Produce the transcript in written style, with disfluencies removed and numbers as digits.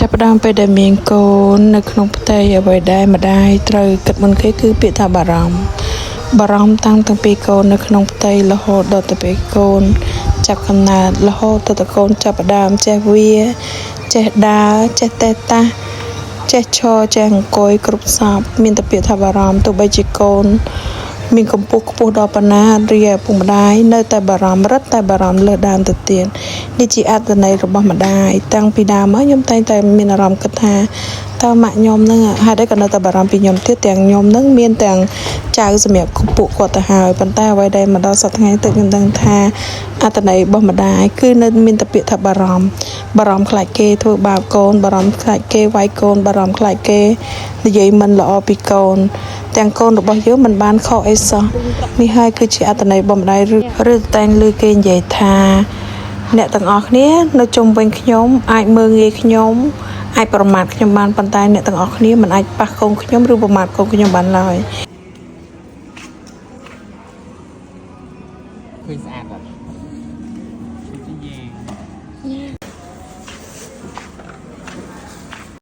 ចាប់ផ្ដើមពេលដែលមានកូននៅក្នុងផ្ទៃអ្វីដែលម្ដាយត្រូវគិតមុនគេគឺពាក្យថាបារម្ភបារម្ភតាំងតាំងពីកូននៅក្នុងផ្ទៃរហូតដល់ទៅពេលកូន ចាប់កំណើតរហូតដល់ទៅកូនចាប់ផ្ដើមចេះវាចេះដើរចេះតេះតាស់ចេះឈរចេះអង្គុយគ្រប់សពមានតែពាក្យថាបារម្ភទោះបីជាកូន មានកម្ពស់ខ្ពស់ដល់ប៉ុណ្ណារាឪពុកម្ដាយនៅតែបារម្ភរឹតតែបារម្ភលើសដើមទៅទៀតនេះជាអត្ថន័យរបស់ម្ដាយតាំងពីដើមមកខ្ញុំតែងតែមានអារម្មណ៍គិតថាតើម៉ាក់ខ្ញុំនឹងហេតុអីក៏នៅតែបារម្ភពីខ្ញុំទៀតទាំងខ្ញុំនឹងមានទាំងចៅសម្រាប់ពួកគាត់ទៅហើយប៉ុន្តែអ្វីដែលមកដល់សប្តាហ៍ថ្ងៃទឹកខ្ញុំដឹងថាអត្ថន័យរបស់ម្ដាយគឺនៅមានតែពាក្យថាបារម្ភបារម្ភខ្លាចគេធ្វើបាបកូនបារម្ភខ្លាចគេវាយកូនបារម្ភខ្លាចគេនិយាយមិនល្អពីកូន ទាំងកូនរបស់យើងមិនបានខុសអីសោះនេះហើយគឺជាអត្ថន័យបំដៃឬឬតែងឮគេនិយាយថា អ្នកទាំងអស់គ្នានៅជុំវិញខ្ញុំអាចមើលងាយខ្ញុំអាចប្រមាថខ្ញុំបានប៉ុន្តែអ្នកទាំងអស់គ្នាមិនអាចប៉ះកូនខ្ញុំឬប្រមាថកូនខ្ញុំបានឡើយ ឃើញស្អាតអត់?